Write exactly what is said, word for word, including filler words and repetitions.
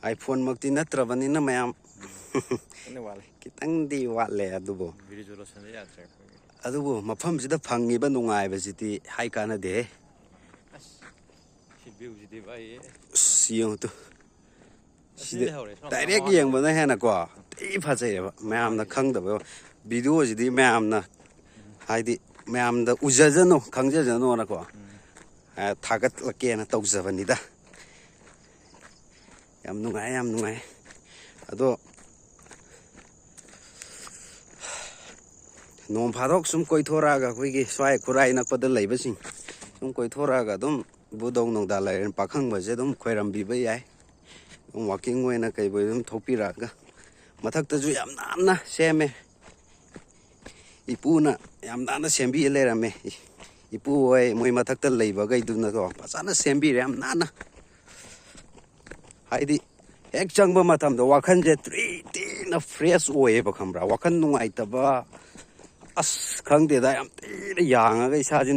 ꯑꯥꯏꯐꯣꯟꯃꯛꯇꯤ ꯅꯠꯇ꯭ꯔꯕꯅꯤꯅ ꯃꯌꯥꯝ꯫ ꯈꯤꯇꯪꯗꯤ ꯋꯥꯠꯂꯦ꯫ ꯈꯤꯇꯪꯗꯤ ꯋꯥꯠꯂꯦ ꯑꯗꯨꯕꯨ꯫ ꯚꯤꯗꯤꯑꯣ ꯂꯣꯏꯁꯟꯕ ꯌꯥꯗ꯭ꯔꯦ ꯑꯩꯈꯣꯏꯒꯤ꯫ ꯑꯗꯨꯕꯨ ꯃꯐꯝꯁꯤꯗ ꯐꯪꯉꯤꯕ ꯅꯨꯡꯉꯥꯏꯕꯁꯤꯗꯤ ꯍꯥꯏ ꯀꯥꯟꯅꯗꯦꯍꯦ꯫ ꯑꯁ, ꯁꯤ ꯚ꯭ꯌꯨꯁꯤꯗꯤ ꯚꯥꯏ꯫ ꯑꯁ, ꯌꯦꯡꯉꯨ ꯇꯨ꯫ ꯑꯁꯤꯗꯤ ꯁꯤꯗ ꯂꯩꯍꯧꯔꯦ, ꯁꯣꯝ ꯅꯥꯀꯟ ꯗꯥꯏꯔꯦꯛ ꯃꯃꯥꯡꯗ꯫ ꯌꯦꯡꯕꯅ ꯍꯦꯟꯅꯀꯣ ꯊꯤ ꯐꯖꯩꯑꯕ, ꯃꯌꯥꯝꯅ ꯈꯪꯗꯕ꯫ ꯚꯤꯗꯤꯑꯣꯁꯤꯗꯤ ꯃꯌꯥꯝꯅ, ꯍꯥꯏꯗꯤ, ꯃꯌꯥꯝꯗ ꯎꯖꯖꯅꯨ, ꯈꯪꯖꯖꯅꯨꯅꯀꯣ, ꯎꯝ꯫ ꯑ, ꯊꯥꯒꯠꯂꯛꯀꯦꯅ ꯇꯧꯖꯕꯅꯤꯗ꯫ ꯌꯥꯝ ꯅꯨꯡꯉꯥꯏ, ꯌꯥꯝ ꯅꯨꯡꯉꯥꯏ꯫ ꯑꯗꯣ ꯅꯣꯡ ꯐꯥꯗꯣꯛ ꯁꯨꯝ ꯀꯣꯏꯊꯣꯔꯛꯑꯒ, ꯑꯩꯈꯣꯏꯒꯤ ꯁ꯭ꯋꯥꯏ ꯈꯨꯔꯥꯏ ꯅꯛꯄꯗ ꯂꯩꯕꯁꯤꯡ ꯁꯨꯝ ꯀꯣꯏꯊꯣꯔꯛꯑꯒ ꯑꯗꯨꯝ ꯏꯕꯨꯙꯧ ꯅꯣꯡꯗꯥ ꯂꯥꯏꯔꯦꯟ ꯄꯥꯈꯪꯕꯁꯦ ꯑꯗꯨꯝ ꯈꯣꯏꯔꯝꯕꯤꯕ ꯌꯥꯏ꯫ ꯑꯗꯨꯝ ꯋꯥꯛꯀꯤꯡ ꯑꯣꯏꯅ ꯀꯩꯕꯨ ꯑꯗꯨꯝ ꯊꯣꯛꯄꯤꯔꯛꯑꯒ, ꯃꯊꯛꯇꯁꯨ ꯌꯥꯝ ꯅꯥꯟꯅ ꯁꯦꯝꯃꯦ꯫ ꯏꯄꯨꯅ ꯌꯥꯝ ꯅꯥꯟꯅ ꯁꯦꯝꯕꯤꯔ ꯂꯩꯔꯝꯃꯦ꯫ ꯏꯄꯨ ꯍꯣꯏ ꯃꯣꯏ ꯃꯊꯛꯇ ꯂꯩꯕꯈꯩꯗꯨꯅꯀꯣ ꯐꯖꯅ ꯁꯦꯝꯕꯤꯔꯦ ꯌꯥꯝ ꯅꯥꯟꯅ꯫ ꯍꯥꯏꯗꯤ ꯍꯦꯛ ꯆꯪꯕ ꯃꯇꯝꯗ ꯋꯥꯈꯜꯁꯦ ꯇ꯭ꯔꯤ ꯇꯤꯅ ꯐ꯭ꯔꯦꯁ ꯑꯣꯏꯌꯦꯕ, ꯈꯪꯕ꯭ꯔꯥ? ꯋꯥꯈꯜ ꯅꯨꯡꯉꯥꯏꯇꯕ, ꯑꯁ, ꯈꯪꯗꯦꯗ, ꯌꯥꯝ ꯊꯤꯅ ꯌꯥꯡꯉꯒ ꯏꯁꯥꯁꯦ